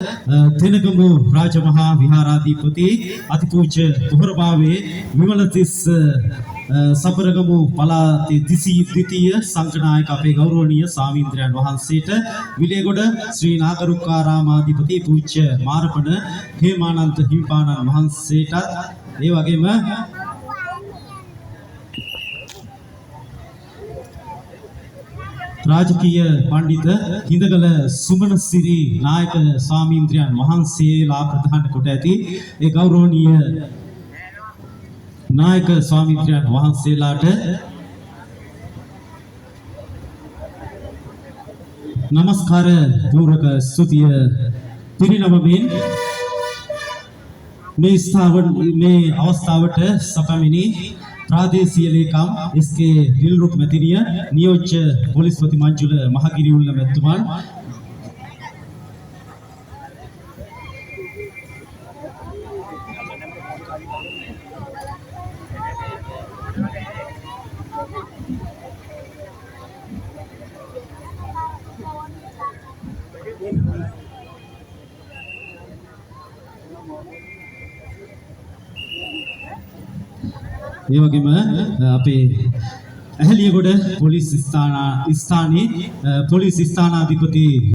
තෙනගමු රාජමහා විහාරාධිපති අතිපූජ්‍ය පොහොරබාවේ විමලතිස්ස සබරගමු පළාතේ ද්විතීය සංඝනායක අපේ ගෞරවනීය ස්වාමීන්ද්‍රයන් වහන්සේට, විලේගොඩ ශ්‍රී නාගරුක්කාරාමාධිපති පූජ්‍ය මාරපණ හේමානන්ත හිමිපාණන් වහන්සේටත්, ඒ වගේම රාජකීය පණ්ඩිත හිඳගල සුමනසිරි නායක ස්වාමීන්ද්‍රයන් වහන්සේලා ප්‍රධාන කොට ඇති ඒ ගෞරවනීය නායක ස්වාමීන්ද්‍රයන් වහන්සේලාට නමස්කාර පූර්වක ස්තුතිය පිරිනමමින්, මේ ස්ථාවන මේ අවස්ථාවට සපැමිණි ප්‍රාදේශීය ලේකම් එස්.කේ. දිල්රුක් මැතිණිය, නියෝජ්‍ය පොලිස්පති මංජුල මහගිරිඋල්ල මැතිතුමන්, ඒ වගේම අපේ ඇහැලියගොඩ පොලිස් ස්ථානයේ පොලිස් ස්ථානාධිපති